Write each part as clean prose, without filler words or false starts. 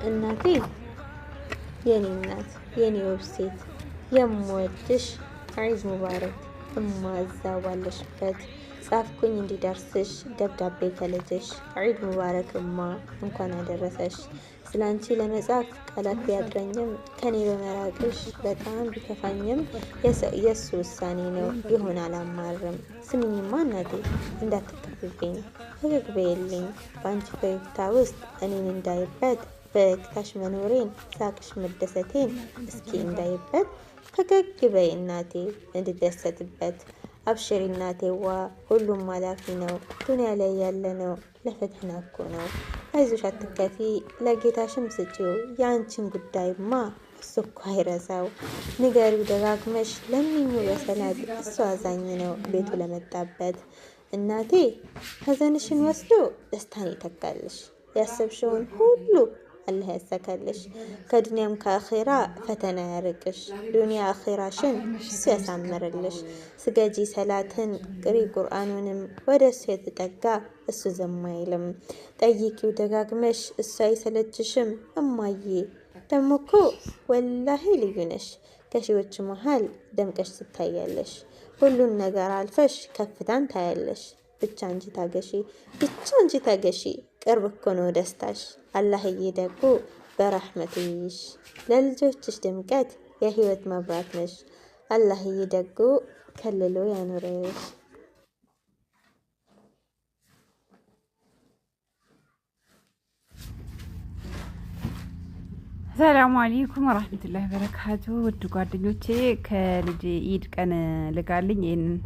እናቴ፣ የኔ እናት፣ የኔ ውብ ሴት፣ የምወድሽ፣ ዒድ ሙባረክ እማ። እዛው ባለሽበት ጻፍኩኝ እንዲደርስሽ ደብዳቤ ከልጅሽ። ዒድ ሙባረክ እማ፣ እንኳን አደረሰሽ። ስላንቺ ለመጻፍ ቃላት ቢያጥረኝም፣ ከኔ በመራቅሽ በጣም ቢከፋኝም፣ የእሱ ውሳኔ ነው ይሆን አላማርም። ስሚኝማ እናቴ፣ እንዳትከፊብኝ፣ ፈገግ በይልኝ። በአንቺ ፈገግታ ውስጥ እኔን እንዳይበት፣ ፈገግታሽ መኖሬን፣ ሳቅሽ መደሰቴን እስኪ እንዳይበት፣ ፈገግ በይ እናቴ እንድደሰትበት። አብሽሪ እናቴዋ፣ ሁሉም አላፊ ነው። ዱንያ ላይ ያለ ነው ለፈተና እኮ ነው። አይዞሽ አትከፊ፣ ለጌታሽም ስጪው። የአንቺን ጉዳይማ እሱ እኮ አይረሳው። ንገሪው ደጋግመሽ፣ ለምኙ በሰላት፣ እሱ አዛኝ ነው ቤቱ ለመጣበት። እናቴ፣ ሀዘንሽን ወስዶ ደስታን ይተካልሽ። ያሰብሽውን ሁሉ አላህ ያሳካልሽ። ከዱንያም ከአኼራ ፈተና ያርቅሽ። ዱንያ አኼራሽን እሱ ያሳምርልሽ። ስገጂ ሰላትን፣ ቅሪ ቁርአኑንም፣ ወደ እሱ የተጠጋ እሱ ዝም አይልም። ጠይቂው ደጋግመሽ፣ እሱ አይሰለችሽም። እማዬ፣ ደሞ እኮ ወላሂ ልዩ ነሽ። ከሺዎች መሀል ደምቀሽ ትታያለሽ። ሁሉን ነገር አልፈሽ ከፍታን ታያለሽ። ብቻ አንቺ ታገሺ፣ ብቻ አንቺ ታገሺ። ቅርብ እኮ ነው ደስታሽ። አላህዬ ደጉ በረሕመቱ ይይሽ። ለልጆችሽ ድምቀት የህይወት መብራት ነሽ። አላህዬ ደጉ ከልሎ ያኑርሽ። ሰላሙ አለይኩም ወራህመቱላሂ በረካቱ። ውድ ጓደኞቼ፣ ከልጄ ኢድ ቀን ልጋልኝ ይህንን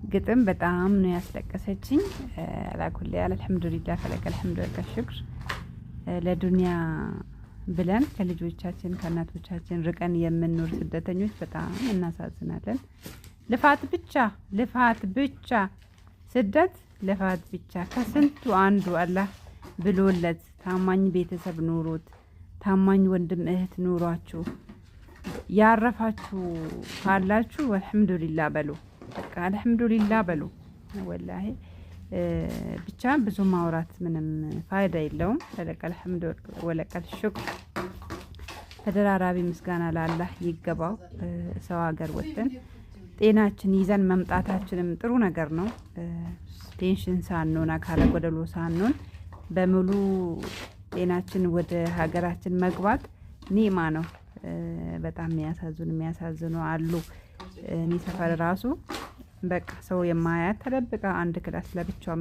ግጥም በጣም ነው ያስለቀሰችኝ። አላኩል ያል አልሐምዱሊላህ ፈለቀ አልሐምዱ ለከ ሽክር። ለዱንያ ብለን ከልጆቻችን ከእናቶቻችን ርቀን የምንኖር ስደተኞች በጣም እናሳዝናለን። ልፋት ብቻ፣ ልፋት ብቻ፣ ስደት ልፋት ብቻ። ከስንቱ አንዱ አላህ ብሎለት ታማኝ ቤተሰብ ኑሮት፣ ታማኝ ወንድም እህት ኑሯችሁ ያረፋችሁ ካላችሁ አልሐምዱሊላህ በሉ። በቃ አልሐምዱሊላህ በሉ። ወላሂ ብቻ ብዙ ማውራት ምንም ፋይዳ የለውም። ፈለቀል ሐምድ ወለቀል ሽክር፣ ተደራራቢ ምስጋና ለአላህ ይገባው። ሰው ሀገር ወጥተን ጤናችን ይዘን መምጣታችንም ጥሩ ነገር ነው። Tension ሳንሆን፣ አካለ ጎደሎ ሳንሆን በሙሉ ጤናችን ወደ ሀገራችን መግባት ኒዕማ ነው። በጣም የሚያሳዝኑ የሚያሳዝኑ አሉ። እኔ ሰፈር ራሱ በቃ ሰው የማያት ተደብቃ አንድ class ለብቻዋ።